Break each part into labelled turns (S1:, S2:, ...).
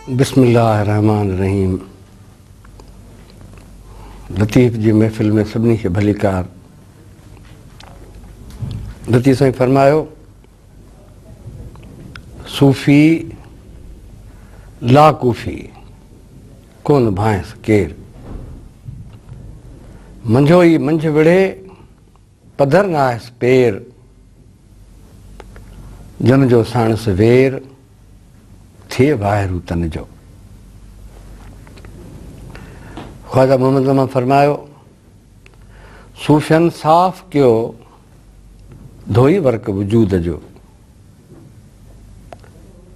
S1: بسم الله الرحمٰن الرحيم لطيف جي محفل ۾ سڀني کي ڀليڪار. لطيف سائين فرمايو، صوفي لا ڪوفي ڪونه ڀانئس ڪير، منجهو ئي منجهه وڙهي پڌر ناهيس پير، جن جو ساڻس وير، ٿئي واهرو تن جو. خواجه محمد زمان فرمايو، صوفين صاف ڪيو ڌوئي ورق وجود جو،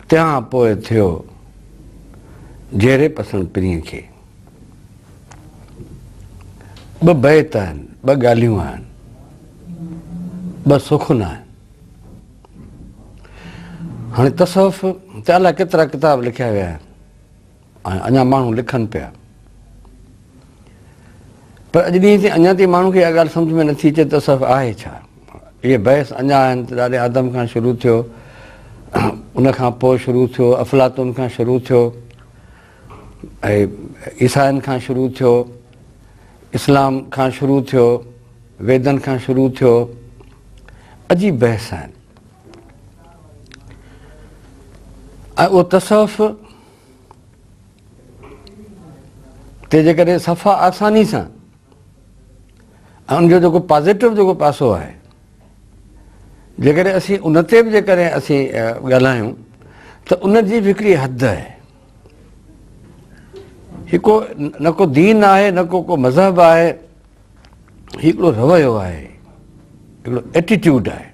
S1: تنهان پوء ٿيو جيري پسڻ پرينء کي. ٻه بيت آهن، ٻه ڳالهيون آهن، ٻه سخن آهن. هاڻي تصوف تي الائي ڪيترا ڪتاب لکيا ويا آهن ۽ اڃا ماڻهو لکن پيا، پر اڄ ڏينهن تائين اڃا تائين ماڻهو کي اها ڳالهه سمجهه ۾ نٿي اچي تصوف آهي ڇا. اهي بحث اڃا آهن ته ڏاڏي آدم کان شروع ٿيو، ان کان پوء شروع ٿيو، افلاطون کان شروع ٿيو، ۽ عيسائين کان شروع ٿيو، اسلام کان شروع ٿيو، ويدن کان شروع ٿيو، عجيب بحث آهن. ۽ اهو تصوف تي جيڪڏهن صفا آساني سان ۽ ان جو جيڪو پازيٽو جيڪو پاسو آهي جيڪڏهن اسين ان تي به جيڪڏهن اسين ڳالهايون ته ان جي به هڪڙي حد آهي. هي ڪو نه ڪو دين آهي نه ڪو ڪو مذهب آهي، هي هڪڙو رويو آهي، هڪڙو ايٽيٽيوڊ آهي.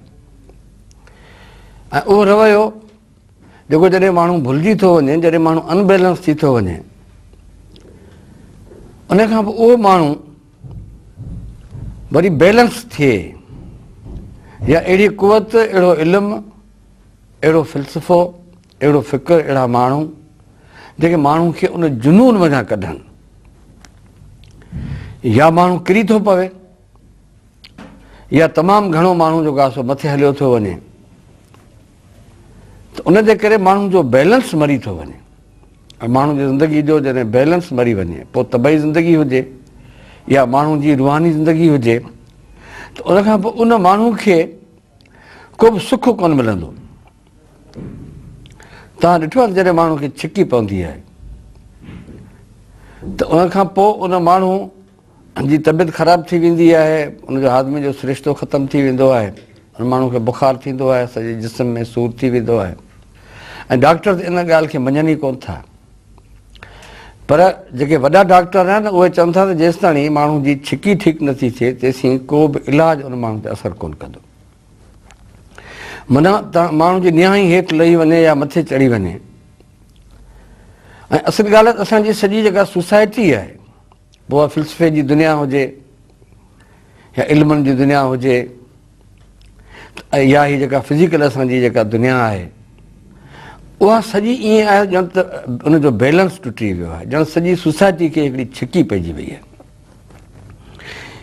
S1: ۽ اهو رويو جيڪو جڏهن ماڻهو ڀلجي ٿو وڃي، جڏهن ماڻهو ان بيلنس ٿي ٿو وڃي، ان کان پوء اهو ماڻهو وري بيلنس ٿئي يا اهڙي قوت، اهڙو علم، اهڙو فلسفو، اهڙو فڪر، اهڙا ماڻهو جيڪي ماڻهو کي ان جنون منجهان ڪڍن، يا ماڻهو ڪري ٿو پوي يا تمام گهڻو ماڻهو جيڪو آهي سو مٿي هليو ٿو وڃي ته ان جي ڪري ماڻهو جو بيلنس مري ٿو وڃي. ۽ ماڻهو جي زندگي جو جڏهن بيلنس مري وڃي، پوء طبعي زندگي هجي يا ماڻهو جي روحاني زندگي هجي، ته ان کان پوء ان ماڻهو کي ڪو به سک ڪونه ملندو. توهان ڏٺو آهي ته جڏهن ماڻهو کي ڇڪي پوندي آهي ته ان کان پوء ان ماڻهو جي طبيعت خراب ٿي ويندي آهي، ان جو هاضمي جو سرشتو ختم ٿي ويندو آهي، ان ماڻهو کي بخار ٿيندو آهي، سڄي جسم ۾ سور ٿي ويندو آهي ۽ ڊاڪٽر ته ان ڳالهه کي مڃن ئي ڪونه ٿا. پر جيڪي وڏا ڊاڪٽر آهن اهي چون ٿا ته جيستاڻي ماڻهو جي ڇڪي ٺيڪ نٿي ٿئي تيسين ڪو به علاج ان ماڻهو تي اثر ڪونه ڪندو. معنيٰ ته ماڻهو جي نهائي هيٺ لهي وڃي يا مٿي چڙهي وڃي. ۽ اصل ڳالهه ته اسان جي سڄي جيڪا سوسائٽي آهي، پوء اها فلسفي جي دنيا هجي يا علمن جي دنيا هجي يا هي جيڪا فزيڪل اسان جي جيڪا دنيا آهي، اها سڄي ائين آهي ڄڻ ته ان جو بيلنس ٽٽي ويو آهي، ڄڻ سڄي سوسائٽي کي هڪڙي ڇڪي پئجي وئي آهي.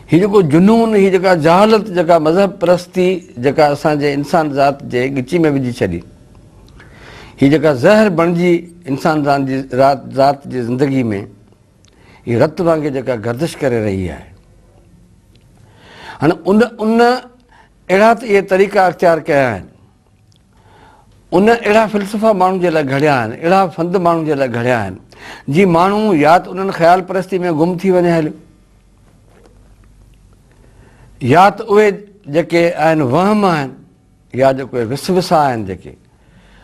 S1: هي جيڪو جنون، هي جيڪا جهالت، جيڪا مذهب پرستي جيڪا اسان جي انسان ذات جي ڳچي ۾ وجهي ڇڏي، هي جيڪا زهر بڻجي انسان ذات جي زندگي ۾ هي رت وانگي جيڪا گردش ڪري رهي آهي، هاڻي ان اهڙا ته اهي طريقا اختيار ڪيا آهن، ان اهڙا فلسفا ماڻهن جي لاء گهڙيا آهن، اهڙا فند ماڻهن جي لاء گهڙيا آهن، جي ماڻهو يا ته انهن خيال پرستي ۾ گم ٿي وڃي هليو، يا ته اهي جيڪي آهن وهم آهن، يا جيڪو اهي وسوسا آهن، جيڪي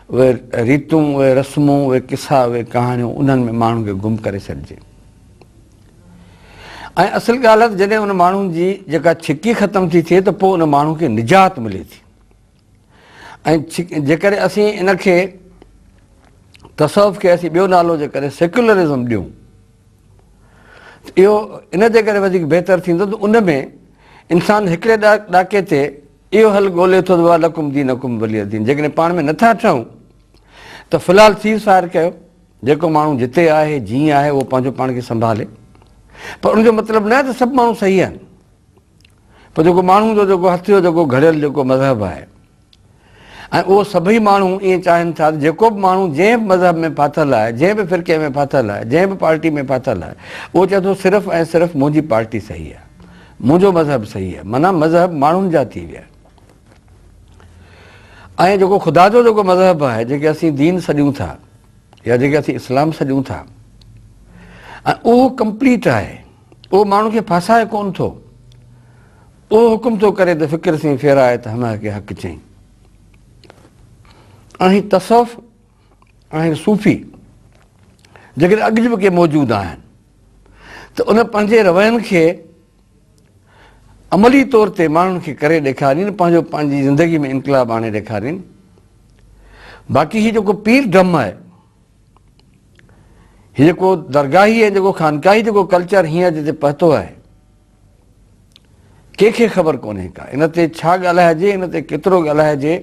S1: اهي ريتون، اهي رسمون، اهي قصا، اهي ڪهاڻيون، انهن ۾ ماڻهن کي گم ڪري ڇڏجي. ۽ اصل ڳالهه ته جڏهن ان ماڻهو جي جيڪا ڇڪي ختم ٿي ٿئي ته پوء ان ماڻهو کي نجات ملي ٿي. ۽ جيڪڏهن اسين ان کي تصوف کي اسين ٻيو نالو جيڪڏهن سيڪولرزم ڏيون ته اهو ان جي ڪري وڌيڪ بهتر ٿيندو ته ان ۾ انسان هڪڙي ڏاڪي تي اهو حل ڳولي ٿو ته لڪم دينڪم ولي دين، جيڪڏهن پاڻ ۾ نٿا ٺهون ته في الحال سيز فائر ڪيو، جيڪو ماڻهو جتي آهي جيئن آهي اهو پنهنجو پاڻ کي سنڀالي، پر ان جو مطلب نه آهي ته سڀ ماڻهو صحيح آهن. پر جيڪو ماڻهو جو جيڪو هٿ جو جيڪو گهڙيل جيڪو مذهب آهي ۽ اهو سڀئي ماڻهو ائين چاهين ٿا ته جيڪو به ماڻهو جنهن به مذهب ۾ ڦاٿل آهي، جنهن به فرقي ۾ ڦاٿل آهي، جنهن به پارٽي ۾ ڦاٿل آهي، اهو چئي ٿو صرف ۽ صرف منهنجي پارٽي صحيح آهي، منهنجو مذهب صحيح آهي، معنيٰ مذهب ماڻهن جا ٿي ويا. ۽ جيڪو خدا جو جيڪو مذهب آهي، جنهن کي اسين دين سڏيون ٿا يا جنهن کي اسين اسلام سڏيون ٿا، ۽ اهو ڪمپليٽ آهي، اهو ماڻهن کي ڦاسائي ڪونه ٿو. اهو حڪم ٿو ڪري ته فڪر سين ڦيرائي ته همه کي حق چئين. ۽ تصوف ۽ صوفي جيڪڏهن اڳ به ڪي موجود آهن ته ان پنهنجي روين کي عملي طور تي ماڻهن کي ڪري ڏيکارين، پنهنجو پنهنجي زندگي ۾ انقلاب آڻي ڏيکارين. باقي هي جيڪو پير ڊم آهي، هي جيڪو درگاهي ۽ جيڪو خانقاهي جيڪو ڪلچر هينئر جتي پهتو آهي، ڪنهن کي خبر ڪونهي ڪا ان تي ڇا ڳالهائجي، ان تي ڪيترو ڳالهائجي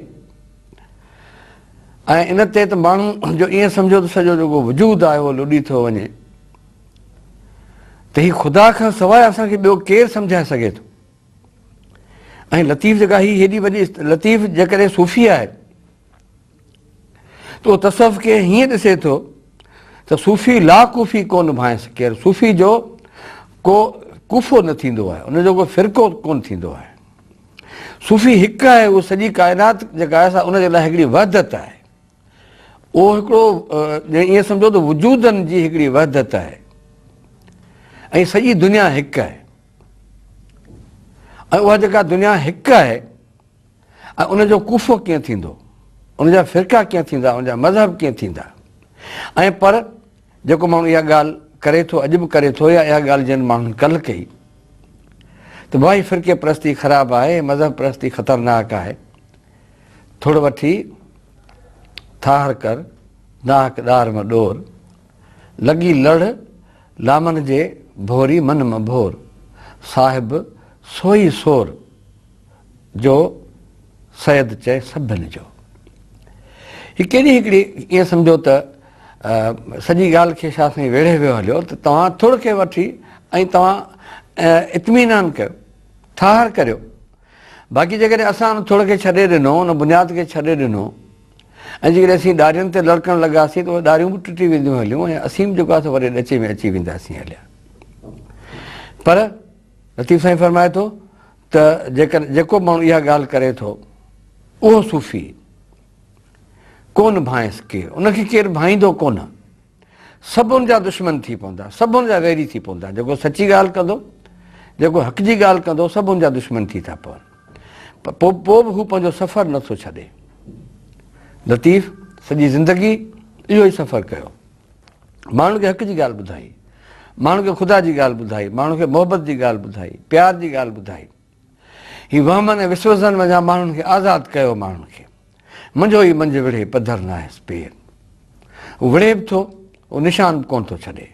S1: ۽ ان تي ته ماڻهو جو ائين سمجهو ته سڄو جيڪو وجود آهي اهو لڏي ٿو وڃي ته هي خدا کان سواء اسان کي ٻيو ڪير سمجهائي سگهي ٿو؟ ۽ لطيف جيڪا هي هيڏي وڏي لطيف جيڪڏهن صوفي آهي ته اهو تصوف کي هيئن ڏسي ٿو ته صوفي لا ڪوفي ڪونه ڀانئس ڪير، صوفي جو ڪو ڪوفو نه ٿيندو آهي، ان جو ڪو فرقو ڪونه ٿيندو آهي. صوفي هڪ آهي، اهو سڄي ڪائنات جيڪا آهي سا ان جي لاء هڪڙي وحدت آهي. اهو هڪڙو ائين سمجهو ته وجودن جي هڪڙي وحدت آهي ۽ سڄي دنيا هڪ آهي ۽ اها جيڪا دنيا هڪ آهي ۽ ان جو ڪوفو ڪيئن ٿيندو، ان جا فرقا ڪيئن ٿيندا، ان جا مذهب ڪيئن ٿيندا. ۽ پر جيڪو ماڻهو اها ڳالهه ڪري ٿو، اڄ به ڪري ٿو يا اها ڳالهه جن ماڻهن ڪلهه ڪئي ته ڀائي فرقي پرستي خراب آهي، مذهب پرستي خطرناڪ آهي، ٿڙ وٺي ٿاهر ڪر، ناحق ڏار م ڏور، لڳي لڙ لامن جي ڀوري من م ڀور، صاحب سوئي سور. جو سيد چئي سڀن جو. هي ڪيڏي هڪڙي ائين سمجهو ته سڄي ڳالهه کي شاهه سائين ويڙهي ويو هليو ته توهان ٿڙ کي وٺي ۽ توهان اطمينان ڪيو، ٺاهر ڪريو. باقي جيڪڏهن اسان ان ٿڙ کي ڇڏي ڏنو، ان بنياد کي ڇڏي ڏنو ۽ جيڪڏهن اسين ڏارين تي لڙڪڻ لڳاسين ته اهي ڏاريون به ٽٽي وينديون هليون ۽ اسين به جيڪو آهي سو وڏي ڏچي ۾ اچي وينداسين هليا. پر لطيف سائين فرمائي ٿو ته جيڪڏهن جيڪو ماڻهو اها ڳالهه ڪري ٿو اهو صوفي ڪونه ڀانئس ڪير، ان کي ڪير ڀائيندو ڪونه، سڀ ان جا دشمن ٿي پوندا، سڀ ان جا ويري ٿي پوندا، جيڪو سچي ڳالهه ڪندو، جيڪو حق جي ڳالهه ڪندو، سڀ ان جا دشمن ٿي ٿا پون، پوء به هو پنهنجو سفر نٿو ڇڏي. لطيف سڄي زندگي اهو ئي سفر ڪيو. ماڻهن کي حق جي ڳالهه ٻڌائي، ماڻهن کي خدا جي ڳالهه ٻڌائي، ماڻهن کي محبت جي ڳالهه ٻڌائي، پيار جي ڳالهه ٻڌائي. هي وهمن ۽ وسوسن منجهان ماڻهن کي آزاد ڪيو، ماڻهن کي منجهو ئي منجهه وڙهي پڌر ناهيس پير. هو وڙهي به ٿو، هو نشان به ڪونه ٿو ڇڏي.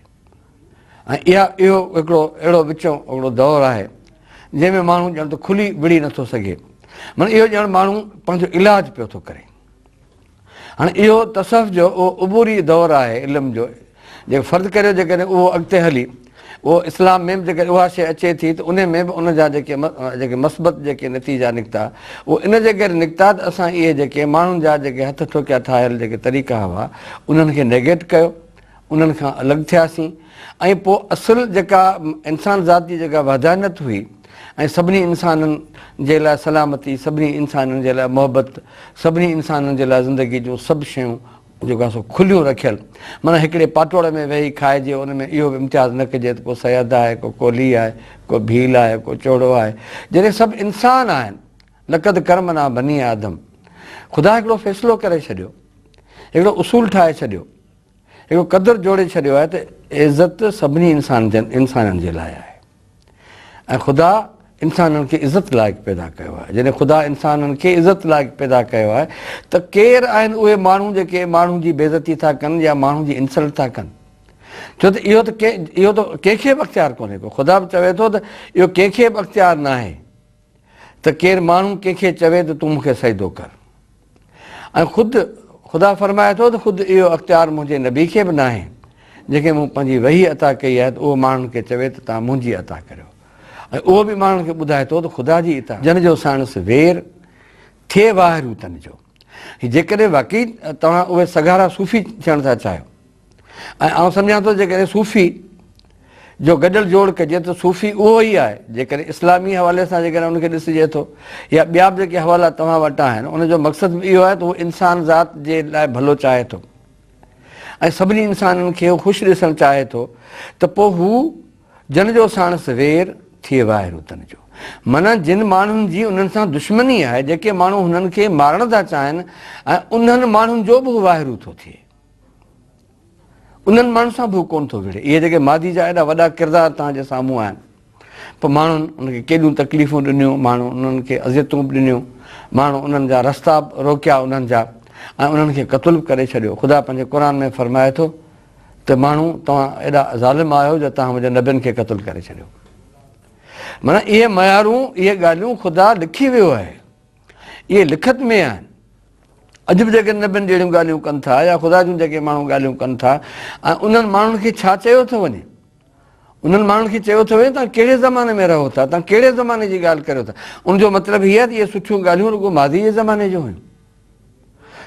S1: ۽ اها اهو هڪڙو اهڙو وچون هڪڙو دور آهي جنهن ۾ ماڻهو ڄڻ ته کلي وڙهي نٿو سگهي، معنيٰ اهو ڄڻ ماڻهو پنهنجو علاج پيو ٿو ڪري. هاڻي اهو تصوف جو اهو عبوري دور آهي علم جو، جيڪو فرض ڪريو جيڪڏهن اهو اڳتي هلي اهو اسلام ۾ به جيڪڏهن اها شيء اچي ٿي ته انهي ۾ به ان جا جيڪي جيڪي مثبت جيڪي نتيجا نڪتا اهو ان جي ڪري نڪتا ته اسان اهي جيڪي ماڻهن جا جيڪي هٿ ٺوڪيا ٺاهيل جيڪي طريقا هئا انهن کي نيگيٽ ڪيو، انهن کان الڳ ٿياسين ۽ پوء اصل جيڪا انسان ذات جي جيڪا وحدانيت هئي ۽ سڀني انسانن جي لاء سلامتي، سڀني انسانن جي لاء محبت، سڀني انسانن جي لاء زندگي جون سڀ شيون جيڪو آهي سو کليون رکيل، معنيٰ هڪڙي پاٽوڙ ۾ ويهي کائجي ان ۾ اهو به امتياز نه ڪجي ته ڪو سيد آهي، ڪو ڪولهي آهي، ڪو ڀيل آهي، ڪو چوڙو آهي، جڏهن سڀ انسان آهن، لقد ڪرمنا بني آدم، خدا هڪڙو فيصلو ڪري ڇڏيو، هڪڙو اصول ٺاهي ڇڏيو. هڪڙو قدر جوڙي ڇڏيو آهي ته عزت سڀني انسانن جي لاء آهي ۽ خدا انسانن کي عزت لائق پيدا ڪيو آهي. جڏهن خدا انسانن کي عزت لائق پيدا ڪيو آهي ته ڪير آهن اهي ماڻهو جيڪي ماڻهو جي بيعزتي ٿا ڪن يا ماڻهو جي انسلٽ ٿا ڪن؟ ڇو ته اهو ته اهو ته ڪنهن کي به اختيار ڪونهي ڪو. خدا به چوي ٿو ته اهو ڪنهن کي به اختيار ناهي ته ڪير ماڻهو ڪنهن کي چوي ته تون مون کي سجدو ڪر. ۽ خود خدا فرمائي ٿو ته خود اهو اختيار منهنجي نبي کي به ناهي جنهن کي مون پنهنجي وحي عطا ڪئي آهي ته اهو ماڻهن کي چوي ته توهان منهنجي عطا ڪريو ۽ اهو به ماڻهن کي ٻڌائي ٿو ته خدا جي اطاعت جن جو ساڻس وير ٿئي واهرو تن جو. جيڪڏهن واقعي توهان اهي سگهارا صوفي ٿيڻ ٿا چاهيو ۽ آئون سمجهان ٿو جيڪڏهن صوفي جو گڏيل جوڙ ڪجي ته صوفي اهو ئي آهي جيڪڏهن اسلامي حوالي سان جيڪڏهن ان کي ڏسجي ٿو يا ٻيا به جيڪي حوالا توهان وٽ آهن ان جو مقصد به اهو آهي ته هو انسان ذات جي لاء ڀلو چاهي ٿو ۽ سڀني انسانن کي هو خوش ڏسڻ چاهي ٿو ته پوء هو جن جو ساڻس وير، ٿئي واهرو تن جو. معنيٰ جن ماڻهن جي انهن سان دشمني آهي، جيڪي ماڻهو هنن کي مارڻ ٿا چاهين ۽ انهن ماڻهن جو به هو واهرو ٿو ٿئي. انهن ماڻهن سان به هو ڪونه ٿو وڙهي. اهي جيڪي ماضي جا ايڏا وڏا ڪردار توهان جي سامهون آهن. پوء ماڻهن انهن کي ڪيڏيون تڪليفون ڏنيون، ماڻهن انهن کي اذيتون به ڏنيون، ماڻهن انهن جا رستا به روڪيا انهن جا ۽ انهن کي قتل به ڪري ڇڏيو. خدا پنهنجي قرآن ۾ فرمائي ٿو. ته ماڻهو توهان ايڏا ظالم آهيو جو توهان منهنجي نبين کي قتل ڪري ڇڏيو. معنيٰ اهي معيارون، اهي ڳالهيون خدا لکي ويو آهي. اهي لکت ۾ آهن. اڄ به جيڪي نبين جهڙيون ڳالهيون ڪن ٿا يا خدا جون جيڪي ماڻهو ڳالهيون ڪن ٿا ۽ انهن ماڻهن کي ڇا چيو ٿو وڃي؟ انهن ماڻهن کي چيو ٿو وڃي توهان ڪهڙي زماني ۾ رهو ٿا، توهان ڪهڙي زماني جي ڳالهه ڪريو ٿا؟ ان جو مطلب هي آهي ته اهي سٺيون ڳالهيون رڳو ماضي جي زماني جون هيون.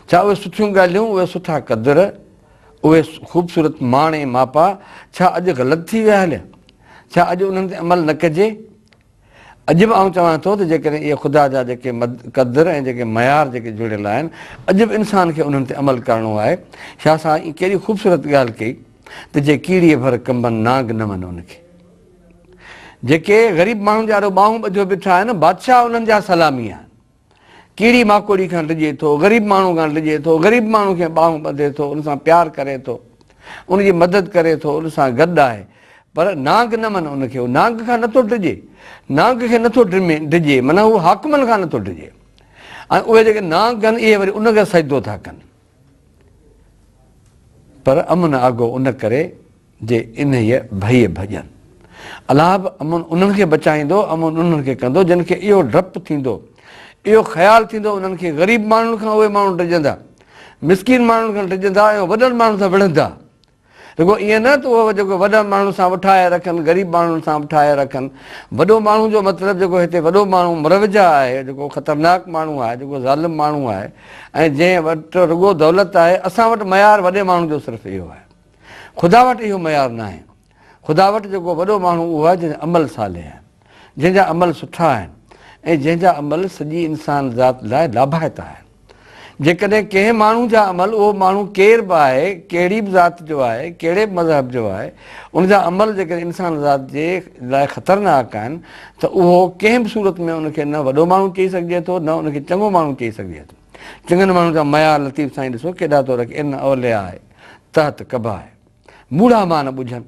S1: ڇا اهي سٺيون ڳالهيون، اهي سٺا قدر، اهي خوبصورت ماڻ ۽ ماپا ڇا اڄ غلط ٿي ويا هليا؟ ڇا اڄ انهن تي عمل نه ڪجي؟ اڄ به آئون چوان ٿو ته جيڪڏهن اهي خدا جا جيڪي قدر ۽ جيڪي معيار جيڪي جڙيل آهن، اڄ به انسان کي انهن تي عمل ڪرڻو آهي. شاهه صاحب ڪيڏي خوبصورت ڳالهه ڪئي ته جي ڪيڙيء ڀر ڪنبن نانگ نه من ان کي. جيڪي غريب ماڻهن جا آڏو ٻانهون ٻڌيو بيٺا آهن، بادشاهه انهن جا سلامي آهن. ڪيڙي ماڪوڙي کان ڊڄي ٿو، غريب ماڻهو کان ڊڄي ٿو، غريب ماڻهو کي ٻانهون ٻڌي ٿو، ان سان پيار ڪري ٿو، ان جي مدد ڪري ٿو، ان سان گڏ آهي، پر نانگ نه من ان کي، هو نانگ کان نٿو ڊڄي، نانگ کي نٿو ڊڄي، معنيٰ هو حاڪمن کان نٿو ڊڄي ۽ اهي جيڪي نانگ آهن اهي وري ان کي سجدو ٿا ڪن. پر امن آگو ان ڪري جي انهيء ڀئي ڀڄن. الله به امن انهن کي بچائيندو، امن انهن کي ڪندو، جن کي اهو ڊپ ٿيندو، اهو خيال ٿيندو انهن کي غريب ماڻهن کان اهي ماڻهو ڊڄندا، مسڪين ماڻهن کان ڊڄندا ۽ وڏن ماڻهن سان وڙهندا. رڳو ائين نه ته اهو جيڪو وڏن ماڻهن سان به ٺاهي رکن، غريب ماڻهن سان به ٺاهي رکن. وڏو ماڻهو جو مطلب جيڪو هتي وڏو ماڻهو مروجه آهي، جيڪو خطرناڪ ماڻهو آهي، جيڪو ظالم ماڻهو آهي ۽ جنهن وٽ رڳو دولت آهي، اسان وٽ معيار وڏي ماڻهو جو صرف اهو آهي. خدا وٽ اهو معيار ناهي. خدا وٽ جيڪو وڏو ماڻهو اهو آهي جنهن جا عمل صالح آهن، جنهن جا عمل سٺا آهن ۽ جنهن جا عمل سڄي انسان ذات لاء لاڀائتا آهن. جيڪڏهن ڪنهن ماڻهو جا عمل، اهو ماڻهو ڪير به آهي، ڪهڙي به ذات جو آهي، ڪهڙي به مذهب جو آهي، ان جا عمل جيڪڏهن انسان ذات جي لاء خطرناڪ آهن ته اهو ڪنهن به صورت ۾ ان کي نه وڏو ماڻهو چئي سگهجي ٿو نه ان کي چڱو ماڻهو چئي سگهجي ٿو. چڱن ماڻهن جا معيار لطيف سائين ڏسو ڪيڏا ٿو رکي، ان اولياء تحت قباء، موڙها مان نه ٻجهن.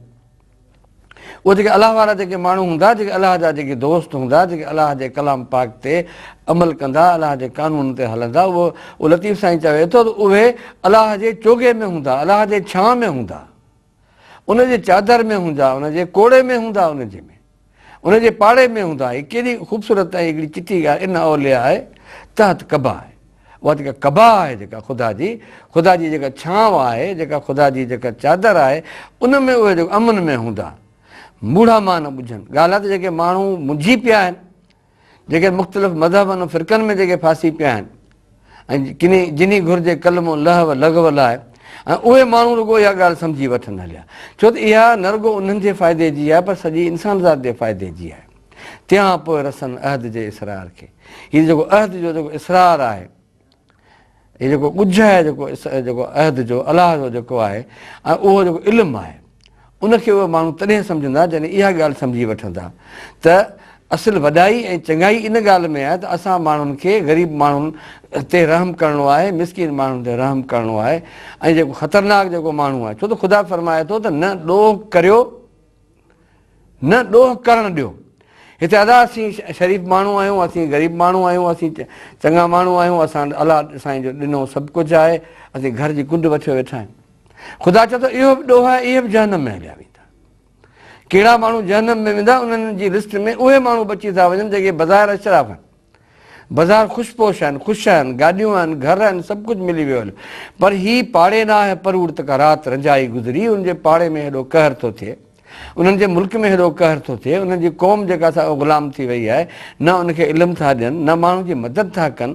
S1: اهي جيڪي الله وارا جيڪي ماڻهو هوندا، جيڪي الله جا جيڪي دوست هوندا، جيڪي الله جي ڪلام پاڪ تي عمل ڪندا، الله جي قانون تي هلندا، اهو لطيف سائين چوي ٿو ته اهي الله جي چوغي ۾ هوندا، الله جي ڇانء ۾ هوندا، ان جي چادر ۾ هوندا، ان جي ڪوڙي ۾ هوندا، ان جي ۾. ان جي پاڙي ۾ هوندا. هي ڪيڏي خوبصورت ۽ هڪڙي چٽي ڳالهه ان اولياء تحت قبا آهي. اها جيڪا قبا آهي جيڪا خدا جي، خدا جي جيڪا ڇانو آهي، جيڪا خدا جي جيڪا چادر آهي، ان ۾ اهي جيڪو امن ۾ هوندا. موڙها مان نه ٻجهن. ڳالهه آهي ته جيڪي ماڻهو منجهي پيا آهن، جيڪي مختلف مذهبن ۽ فرقن ۾ جيڪي ڦاسي پيا آهن ۽ ڪني جني گهرجي ڪلمو لهو لغو لاء ۽ اهي ماڻهو رڳو اها ڳالهه سمجهي وٺن هليا ڇو ته اها نه رڳو انهن جي فائدي جي آهي پر سڄي انسانذات جي فائدي جي آهي تيان پوء رسن عهد جي اسرار کي هي جيڪو عهد جو جيڪو اسرار آهي هي جيڪو ڳجهه آهي جيڪو جيڪو عهد جو الله جو جيڪو آهي ۽ اهو جيڪو علم آهي ان کي اهي ماڻهو تڏهن سمجهندا جڏهن اها ڳالهه سمجهي وٺندا ته اصل وڏائي ۽ چڱائي ان ڳالهه ۾ آهي ته اسان ماڻهن کي غريب ماڻهن تي رحم ڪرڻو آهي مسڪين ماڻهن تي رحم ڪرڻو آهي ۽ جيڪو خطرناڪ جيڪو ماڻهو آهي ڇو ته خدا فرمائي ٿو ته نه ڏوهه ڪريو نه ڏوهه ڪرڻ ڏيو. هتي ادا اسين شريف ماڻهو آهيون، اسين غريب ماڻهو آهيون، اسين چڱا ماڻهو آهيون، اسان وٽ الله سائين جو ڏنو سڀ ڪجهه آهي، اسين گهر جي ڪنڊ وٺيو ويٺا آهيون. خدا چئي ٿو اهو به ڏوهه آهي، اهي به جهنم ۾ هليا ويندا. ڪهڙا ماڻهو جهنم ۾ ويندا، انهن جي لسٽ ۾ اهي ماڻهو به اچي ٿا وڃن جيڪي بظاهر اشراف آهن. بظاهر خوش پوش آهن، خوش آهن، گاڏيون آهن، گهر آهن، سڀ ڪجهه ملي ويو هليو. پر هي پاڙي نه آهي پروڙ ته ڪا رات رنجائي گذري، ان جي پاڙي ۾ هيڏو قهر ٿو ٿئي. انهن جي ملڪ ۾ هيڏو قهر ٿو ٿئي، انهن جي قوم جيڪا سا غلام ٿي وئي آهي، نه ان کي علم ٿا ڏين، نه ماڻهن جي مدد ٿا ڪن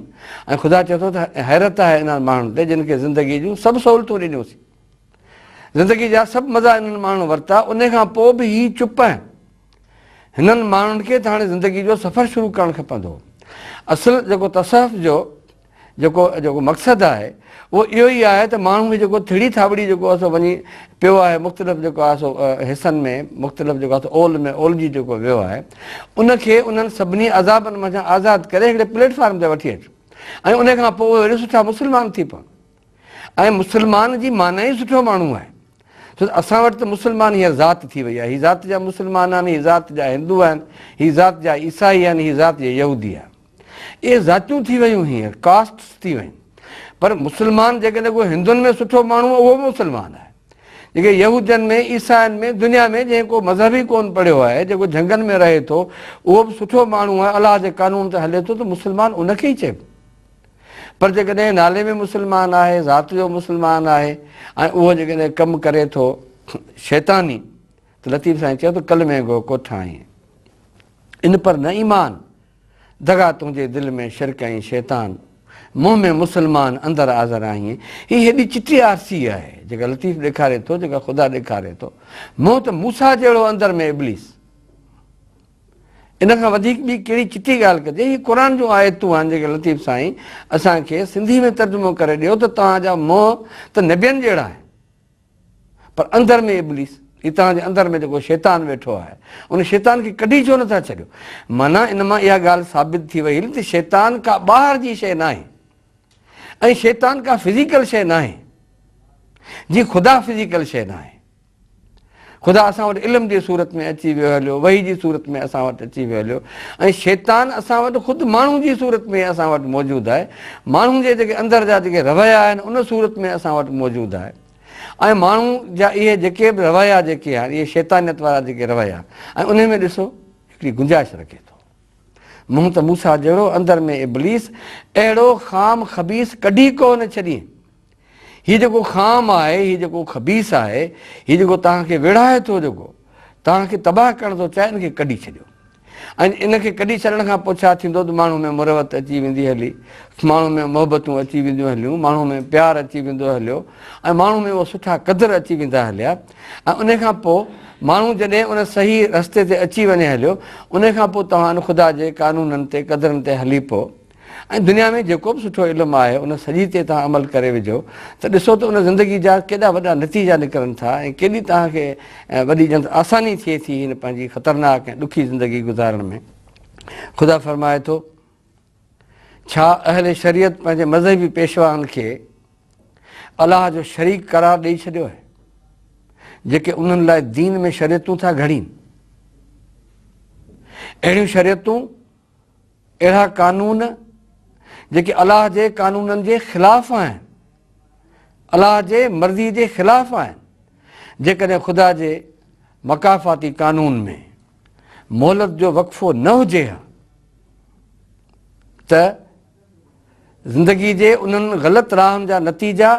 S1: ۽ خدا چئي ٿو ته حيرت آهي انهن ماڻهن تي جن کي زندگي جون سڀ سهولتون ڏنيونسين. زندگي جا سڀ مزا انهن ماڻهن ورتا، ان کان پوء به هي چپ آهن. هنن ماڻهن کي ته هاڻي زندگي جو سفر شروع ڪرڻ کپندو هو. اصل جيڪو تصوف جو جيڪو جيڪو مقصد آهي اهو اهو ئي آهي ته ماڻهو هي جيڪو ٿڙي ٿاٻڙي جيڪو آهي سو وڃي پيو آهي مختلف جيڪو آهي سو حصن ۾ مختلف جيڪو آهي سو اول ۾ اولجي جيڪو ويو آهي ان کي انهن سڀني عذابن منجهان آزاد ڪري هڪڙي پليٽ فارم تي وٺي اچ ۽ ان کان پوء اهي وري سٺا مسلمان ٿي پون ۽ مسلمان جي معنيٰ ئي سٺو ماڻهو آهي ڇو ته اسان وٽ ته مسلمان هينئر ذات ٿي وئي آهي هي ذات جا مسلمان آهن هي ذات جا هندو آهن هي ذات جا عيسائي آهن هي ذات جا يهودي آهن اهي ذاتيون ٿي ويون هينئر ڪاسٽس ٿي ويون پر مسلمان جيڪڏهن ڪو هندن ۾ سٺو ماڻهو اهو به مسلمان آهي جيڪي يهودين ۾ عيسائين ۾ دنيا ۾ جنهن ڪو مذهب ئي ڪون پڙهيو آهي جيڪو جهنگن ۾ رهي ٿو اهو به سٺو ماڻهو آهي الله جي قانون تي هلي ٿو ته مسلمان ان کي ئي چئبو پر جيڪڏهن نالي ۾ مسلمان آهي ذات جو مسلمان آهي ۽ اهو جيڪڏهن ڪم ڪري ٿو شيطاني ته لطيف سائين چيو ته ڪلمي گو ڪوٺائين ان پر نه ايمان دغا تنهنجي دل ۾ شرڪ ۽ شيطان، منهن ۾ مسلمان اندر آذر آهين. هي هيڏي چٽي آرسي آهي، جيڪا لطيف ڏيکاري ٿو، جيڪا خدا ڏيکاري ٿو. منهن ته موسيٰ جهڙو اندر ۾ ابليس. ان کان وڌيڪ ٻي ڪهڙي چٽي ڳالهه ڪجي. هي قرآن جون آيتون آهن جيڪي لطيف سائين اسان کي سنڌي ۾ ترجمو ڪري ڏيو ته توهان جا منهن ته نبين جهڙا آهن. پر اندر ۾ ابليس، هي توهان جي اندر ۾ جيڪو شيطان ويٺو آهي، ان شيطان کي ڪڍي ڇو نٿا ڇڏيو؟ معنيٰ ان مان اها ڳالهه ثابت ٿي وئي ته شيطان ڪا ٻاهر جي شيء ناهي ۽ شيطان ڪا فزيڪل شيء ناهي، جيئن خدا فزيڪل شيء ناهي. خدا اسان وٽ علم جي صورت ۾ اچي ويو هليو، وحي جي صورت ۾ اسان وٽ اچي ويو هليو ۽ شيطان اسان وٽ خود ماڻهو جي صورت ۾ اسان وٽ موجود آهي. ماڻهو جي جيڪي اندر جا جيڪي رويا آهن ان صورت ۾ اسان وٽ موجود آهي. ۽ ماڻهو جا اهي جيڪي به رويا جيڪي آهن اهي شيطانيت وارا جيڪي رويا ۽ انهي ۾ ڏسو هڪڙي گنجائش رکي ٿو. منهن ته موسيٰ جهڙو اندر ۾ ابليس اهڙو خام خبيث ڪڍي ڪو نه ڇڏين. هي جيڪو خام آهي هي جيڪو خبيث آهي هي جيڪو توهان کي ويڙهائي ٿو جيڪو توهان کي تباهه ڪرڻ ٿو چاهي ان کي ڪڍي ڇڏيو. ۽ ان کي ڪڍي ڇڏڻ کان پوء ڇا ٿيندو ته ماڻهو ۾ مروت اچي ويندي هلي، ماڻهو ۾ محبتون اچي وينديون هليون، ماڻهو ۾ پيار اچي ويندو هليو ۽ ماڻهو ۾ اهي سٺا قدر اچي ويندا هليا ۽ ان کان پوء ماڻهو جڏهن ان صحيح رستي تي اچي وڃي هليو ان کان پوء توهان خدا جي قانونن تي قدرن تي هلي پئو. ۽ دنيا ۾ جيڪو به سٺو علم آهي ان سڄي تي توهان عمل ڪري وجهو ته ڏسو ته ان زندگي جا ڪيڏا وڏا نتيجا نڪرن ٿا ۽ ڪيڏي توهان کي وڏي ڄڻ ته آساني ٿئي ٿي هن پنهنجي خطرناڪ ۽ ڏکي زندگي گذارڻ ۾. خدا فرمائي ٿو، ڇا اهل شريعت پنهنجي مذهبي پيشوائن کي الله جو شريڪ قرار ڏئي ڇڏيو آهي جيڪي انهن لاء دين ۾ شريعتون ٿا گهڙين؟ اهڙيون شريعتون اهڙا قانون جيڪي الله جي قانونن جي خلاف آهن، الله جي مرضي جي خلاف آهن، جيڪڏهن خدا جي مڪافاتي قانون ۾ مهلت جو وقفو نه هجي ها ته زندگي جي انهن غلط راهن جا نتيجا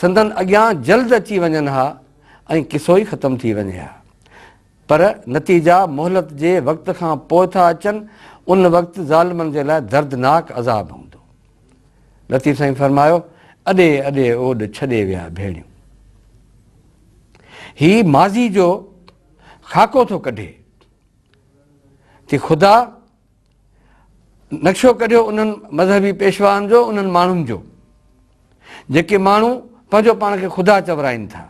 S1: سندن اڳيان جلد اچي وڃن ها ۽ قصو ئي ختم ٿي وڃي ها. پر نتيجا مهلت جي وقت کان پوء ٿا اچن، ان وقت ظالمن جي لاء دردناڪ عذاب هوندو. لطيف سائين فرمايو، اڏي اڏي اوڏ ڇڏي ويا ڀيڻيون. هي ماضي جو خاڪو ٿو ڪڍي ته خدا نقشو ڪڍيو انهن مذهبي پيشوائن جو، انهن ماڻهن جو، جيڪي ماڻهو پنهنجو پاڻ کي خدا چورائين ٿا.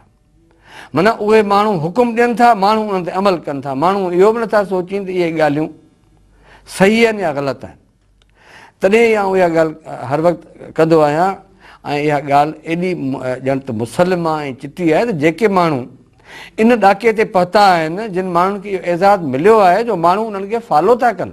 S1: معنيٰ اهي ماڻهو حڪم ڏين ٿا، ماڻهو انهن تي عمل ڪن ٿا. ماڻهو اهو به نٿا سوچين ته اهي ڳالهيون صحيح آهن يا غلط آهن. تڏهن ئي آئون اها ڳالهه هر وقت ڪندو آهيان ۽ اها ڳالهه ايڏي ڄڻ ته مسلمه ۽ چٽي آهي ته جيڪي ماڻهو ان ڏاڪي تي پهتا آهن، جن ماڻهن کي اهو اعزاز مليو آهي جو ماڻهو انهن کي فالو ٿا ڪن،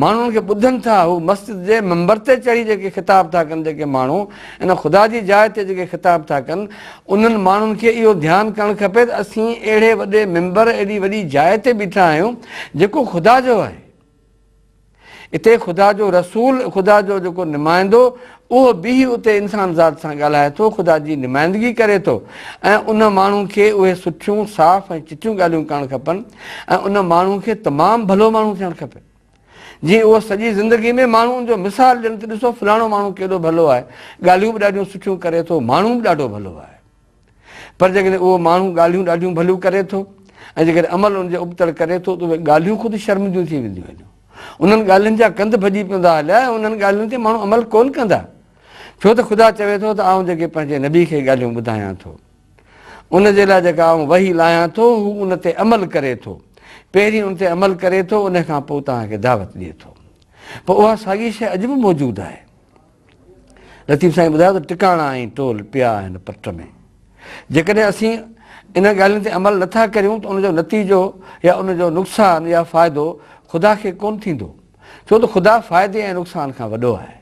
S1: ماڻهو انهن کي ٻڌن ٿا، هو مسجد جي منبر تي چڙهي جيڪي خطاب ٿا ڪن، جيڪي ماڻهو ان خدا جي جاء تي جيڪي خطاب ٿا ڪن، انهن ماڻهن کي اهو ڌيان ڪرڻ کپي ته اسين اهڙي وڏي منبر، ايڏي وڏي جاء تي بيٺا آهيون، جيڪو خدا جو آهي. اتي خدا جو رسول، خدا جو جيڪو نمائندو، اهو بيهي اتي انسان ذات سان ڳالهائي ٿو، خدا جي نمائندگي ڪري ٿو ۽ ان ماڻهو کي اهي سٺيون، صاف ۽ چٽيون ڳالهيون ڪرڻ کپن ۽ ان ماڻهو کي تمام ڀلو ماڻهو ٿيڻ کپي. جيئن اهو سڄي زندگي ۾ ماڻهو ان جو مثال ڏين ته ڏسو فلاڻو ماڻهو ڪيڏو ڀلو آهي، ڳالهيون به ڏاڍيون سٺيون ڪري ٿو، ماڻهو به ڏاڍو ڀلو آهي. پر جيڪڏهن اهو ماڻهو ڳالهيون ڏاڍيون ڀليون ڪري ٿو ۽ جيڪڏهن عمل ان جي ابتڙ ڪري ٿو ته اهي ڳالهيون خود شرمنديون ٿي وينديون هليون. انهن ڳالهين جا ڪنڌ ڀڄي پوندا هليا ۽ انهن ڳالهين تي ماڻهو عمل ڪونه ڪندا. ڇو ته خدا چوي ٿو ته آئون جيڪي پنهنجي نبي کي ڳالهيون ٻڌايان ٿو، ان جي لاء جيڪا آئون وحي لاهيان ٿو، هو ان تي عمل ڪري ٿو. پهرين ان تي عمل ڪري ٿو، ان کان پوء توهان کي دعوت ڏئي ٿو. پوء اها ساڳي شيء اڄ به موجود آهي. لطيف سائين ٻڌايو ته ٽڪاڻا ۽ ٽول پيا آهن پٽ ۾. جيڪڏهن اسين انهن ڳالهين تي عمل نٿا ڪريون ته ان جو نتيجو يا ان جو نقصان يا فائدو خدا کي ڪونه ٿيندو. ڇو ته خدا فائدي ۽ نقصان کان وڏو آهي.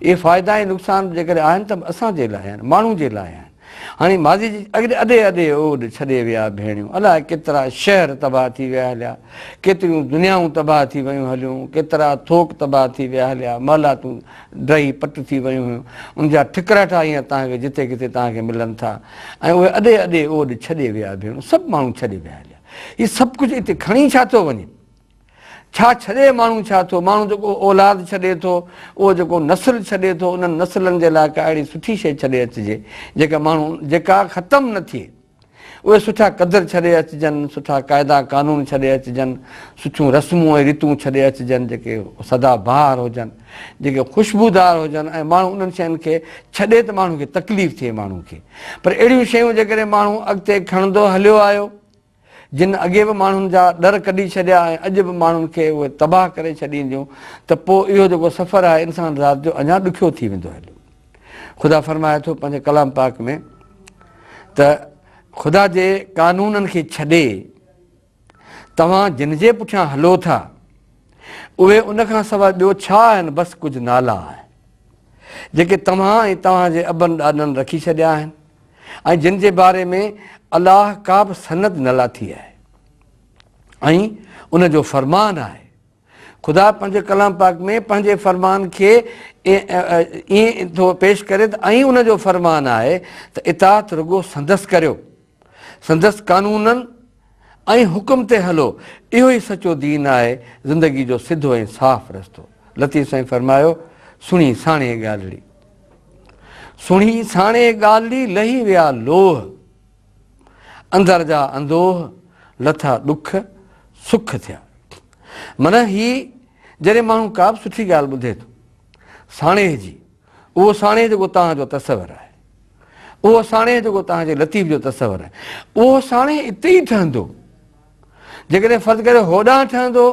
S1: اهي فائدا ۽ نقصان به جيڪڏهن آهن ته به اسان جي لاء آهن، ماڻهو جي لاء آهن. هاڻي ماضي جي اڳ اڏي اڏي اوڏ ڇڏي ويا ڀيڻيون، الاء ڪيترا شهر تباهه ٿي ويا هليا، ڪيتريون دنيائون تباهه ٿي ويون هليون، ڪيترا ٿوڪ تباهه ٿي ويا هليا، محلاتون ڊهي پٽ ٿي ويون هيون، ان جا ٺڪراٺا هينئر توهان کي جتي ڪٿي توهان کي ملن ٿا ۽ اهي اڏي اڏي اوڏ ڇڏي ويا ڀيڻون، سڀ ماڻهو ڇڏي ويا هليا. هي سڀ ڪجهه اتي کڻي ڇا ٿو وڃي؟ ڇا ڇڏي ماڻهو ڇا ٿو؟ ماڻهو جيڪو اولاد ڇڏي ٿو، اهو جيڪو نسل ڇڏي ٿو، انهن نسلن جي لاء ڪا اهڙي سٺي شيء ڇڏي اچجي، جيڪا ماڻهو جيڪا ختم نه ٿئي. اهي سٺا قدر ڇڏي اچجن، سٺا قاعدا قانون ڇڏي اچجن، سٺيون رسمون ۽ ريتون ڇڏي اچجن، جيڪي سدا بهار هجن، جيڪي خوشبودار هجن ۽ ماڻهو انهن شين کي ڇڏي ته ماڻهو کي تڪليف ٿئي ماڻهو کي. پر اهڙيون شيون جيڪڏهن ماڻهو اڳتي کڻندو هليو آيو، جن اڳي به ماڻهن جا ڏر ڪڍي ڇڏيا ۽ اڄ به ماڻهن کي اهي تباهه ڪري ڇڏينديون ته پوء اهو جيڪو سفر آهي انسان ذات جو اڃا ڏکيو ٿي ويندو هليو. خدا فرمائي ٿو پنهنجي ڪلام پاڪ ۾ ته خدا جي قانونن کي ڇڏي توهان جن جي پٺيان هلو ٿا اهي ان کان سواء ٻيو ڇا آهن بس ڪجهه نالا آهن جيڪي توهان ۽ توهان جي ابن ڏاڏن رکي ڇڏيا آهن ۽ جن جي باري ۾ الله ڪا به سند نه لاٿي آهي ۽ ان جو فرمان آهي. خدا پنهنجي ڪلام پاڪ ۾ پنهنجي فرمان کي ائين ٿو پيش ڪري ته ۽ ان جو فرمان آهي ته اطاعت رڳو سندس ڪريو، سندس قانونن ۽ حڪم تي هلو، اهو ئي سچو دين آهي، زندگي جو سڌو ۽ صاف رستو. لطيف سائين فرمايو، سڻي ساڻي ڳالهڙي. سڻي ساڻي ڳالهڙي لهي ويا لوهه، اندر جا اندوهه لٿا ڏک سک ٿيا. معنيٰ هي جڏهن ماڻهو ڪا به سٺي ڳالهه ٻڌي ٿو ساڻيهه جي، اهو ساڻيهه جيڪو توهان جو تصور آهي، اهو ساڻيهه جيڪو توهان جي لطيف جو تصور آهي، اهو ساڻيهه اتي ئي ٺهندو. جيڪڏهن فرض ڪريو هوڏانهن ٺهندو،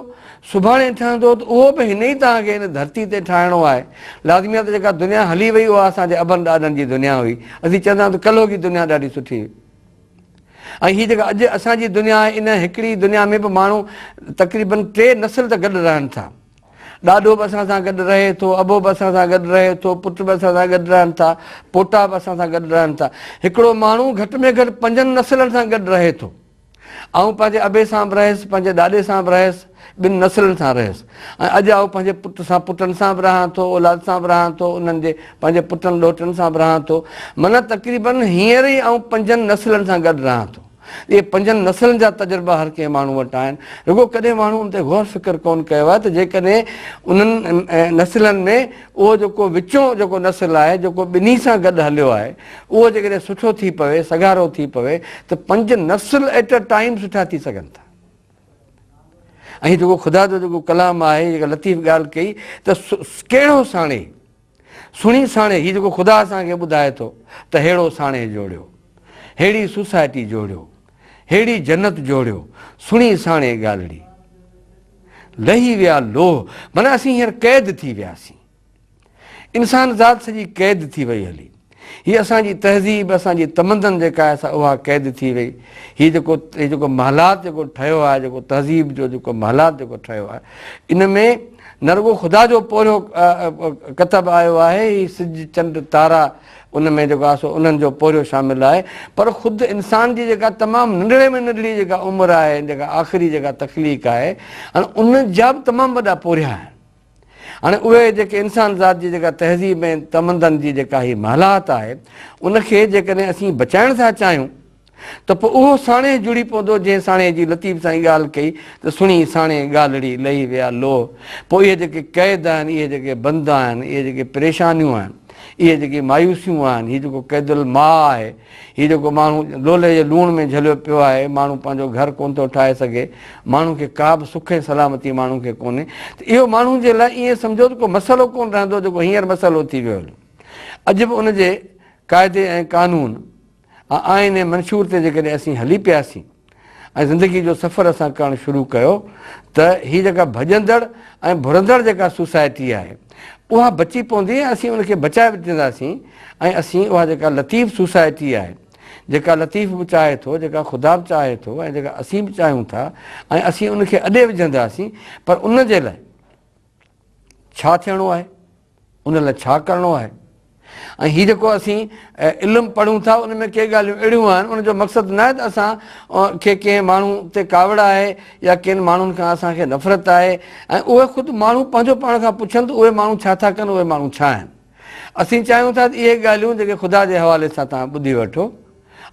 S1: سڀاڻي ٺهندو ته اهو به هن ئي توهان کي هن ڌرتي تي ٺاهڻو آهي. لازمي آهي ته جيڪا دنيا هلي وئي اها اسان جي ابن ڏاڏن جي دنيا هئي. اسين چوندا آهيون ته ڪلهوڪي دنيا ڏاڍي سٺي هئي. ۽ هي جيڪا اڄ اسان جي دنيا آهي ان هڪڙي دنيا ۾ به ماڻهو تقريبن ٽي نسل ته گڏ رهن ٿا. ڏاڏو به اسان سان گڏ رهي ٿو، ابو به اسان سان گڏ رهي ٿو، پٽ به اسان سان گڏ رهن ٿا، پوٽا به اسان سان گڏ رهن ٿا. هڪڙو ماڻهو گهٽ ۾ گهٽ پنجن نسلن سان گڏ رهي ٿو. آئون پنهنجي ابي سان به رهيس، پنهنجي ڏاڏي سان به رهيس، ٻن نسلن سان رهيس ۽ اڄ آئون پنهنجي پٽ سان پٽن سان به رهان ٿو، اولاد سان به رهان ٿو، انهن جي پنهنجي پٽن ڏوهٽن سان به رهان ٿو. معنيٰ تقريباً هينئر ئي آئون پنجن نسلن سان گڏ رهان ٿو. اهي پنجن نسلن جا تجربا هر ڪنهن ماڻهو وٽ آهن. رڳو ڪڏهن ماڻهو ان تي غور فڪر ڪونه ڪيو آهي ته جيڪڏهن انهن نسلن ۾ اهو جيڪو وچون جيڪو نسل آهي، جيڪو ٻنهي سان گڏ هليو آهي، اهو جيڪڏهن سٺو ٿي پوي، سگهارو ٿي پوي ته پنج نسل ايٽ ا ٽائيم سٺا ٿي سگهن ٿا. ۽ جيڪو خدا جو جيڪو ڪلام آهي، جيڪا لطيف ڳالهه ڪئي ته ڪهڙو ساڻي، سڻي ساڻي، هي جيڪو خدا اسان کي ٻڌائي ٿو ته ههڙو ساڻي جوڙيو، ههڙي سوسائٽي جوڙيو، ههڙي جنت جوڙيو، سڻي ساڻي ڳالهڙي. لهي ويا لوهه، معنيٰ اسين هينئر قيد ٿي وياسين. انسان ذات سڄي قيد ٿي وئي هلي. هي اسان جي تهذيب، اسان جي تمدن جيڪا آهي سا اها قيد ٿي وئي. هي جيڪو هي جيڪو محلات جيڪو ٺهيو آهي، جيڪو تهذيب جو جيڪو محلات جيڪو ٺهيو آهي، ان ۾ نه رڳو خدا جو پورهيو ڪتب آيو آهي، هي سج، چنڊ، تارا ان ۾ جيڪو آهي سو انهن جو پورهيو شامل آهي، پر خود انسان جي جيڪا تمام ننڍڙي ۾ ننڍڙي جيڪا عمر آهي، جيڪا آخري جيڪا تخليق آهي، ان جا به تمام وڏا پورهيا آهن. هاڻي اهي جيڪي انسان ذات جي جيڪا تهذيب ۽ تمدن جي جيڪا هي محلات آهي ان کي جيڪڏهن اسين بچائڻ ٿا چاهيون ته پوء اهو ساڻيهه جڙي پوندو جنهن ساڻيهه جي لطيف سائين ڳالهه ڪئي ته سڻي ساڻيهه ڳالهڙي لهي ويا لوهه. پوء اهي جيڪي قيد آهن، اهي جيڪي بند آهن، اهي جيڪي پريشانيون آهن، اهي جيڪي مايوسيون آهن، هي جيڪو قيد الماء آهي، هي جيڪو ماڻهو لولي جي لوڻ ۾ جهليو پيو آهي، ماڻهو پنهنجو گهر ڪونه ٿو ٺاهي سگهي، ماڻهو کي ڪا به سک ۽ سلامتي ماڻهو کي ڪونهي ته اهو ماڻهو جي لاء ائين سمجهو ته ڪو مسئلو ڪونه رهندو جيڪو هينئر مسئلو ٿي ويو هليو. اڄ به ان جي قاعدي ۽ قانون ۽ آئين ۽ منشور تي جيڪڏهن اسين هلي پياسين ۽ زندگي جو سفر اسان ڪرڻ شروع ڪيو ته هي جيڪا ڀڄندڙ ۽ ڀرندڙ جيڪا سوسائٽي آهي اها بچي پوندي ۽ اسين ان کي بچائي وٺنداسين ۽ اسين اها جيڪا لطيف سوسائٽي آهي جيڪا لطيف به چاهي ٿو جيڪا خدا به چاهي ٿو ۽ جيڪا اسين به چاهيون ٿا ۽ اسين ان کي اڏي وجهنداسين پر ان جي لاء ڇا ٿيڻو آهي ان لاء ڇا ڪرڻو آهي ۽ هي جيڪو اسين علم پڙهون ٿا ان ۾ ڪي ڳالهيون اهڙيون آهن ان جو مقصد نه آهي ته اسان کي ڪنهن ماڻهو تي ڪاوڙ آهي يا ڪن ماڻهن کان اسان کي نفرت آهي ۽ اهي خود ماڻهو پنهنجو پاڻ کان پڇن ته اهي ماڻهو ڇا ٿا ڪن اهي ماڻهو ڇا آهن اسين چاهيون ٿا ته اهي ڳالهيون جيڪي خدا جي حوالي سان توهان ٻڌي وٺو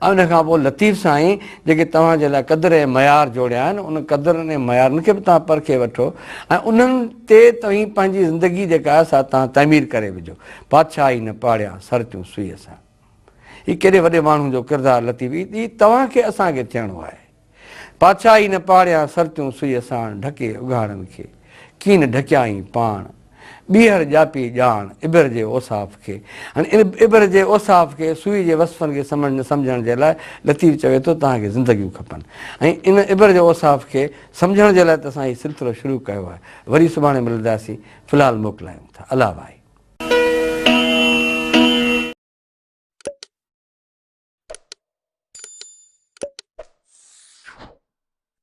S1: ۽ ان کان پوء لطيف سائين جيڪي توهان جي لاء قدر ۽ معيار جوڙيا آهن، ان قدرن ۽ معيارن کي به توهان پرکي وٺو ۽ انهن تي توهين پنهنجي زندگي جيڪا آهي سا توهان تعمير ڪري وجهو. پادشاهي نه پاڙيان سرتيون سوئيء سان. هي ڪيڏي وڏي ماڻهو جو ڪردار لطيف هي توهان کي اسان کي ٿيڻو آهي. پادشاهي نه پاڙيان سرتيون سوئيء ساڻ ڍڪي اگهاڙن کي ڪين ڍڪيائين پاڻ. ٻيهر ڄاپي ڄاڻ ابر جي اوصاف کي. هاڻي ان ابر جي اوصاف کي، سوئي جي وصفن کي سمجهڻ جي لاء لطيف چوي ٿو توهان کي زندگيون کپن ۽ ان ابر جي اوصاف کي سمجهڻ جي لاء ته اسان هي سلسلو شروع ڪيو آهي. وري سڀاڻي ملنداسين. في الحال موڪلايون ٿا. الله واهي.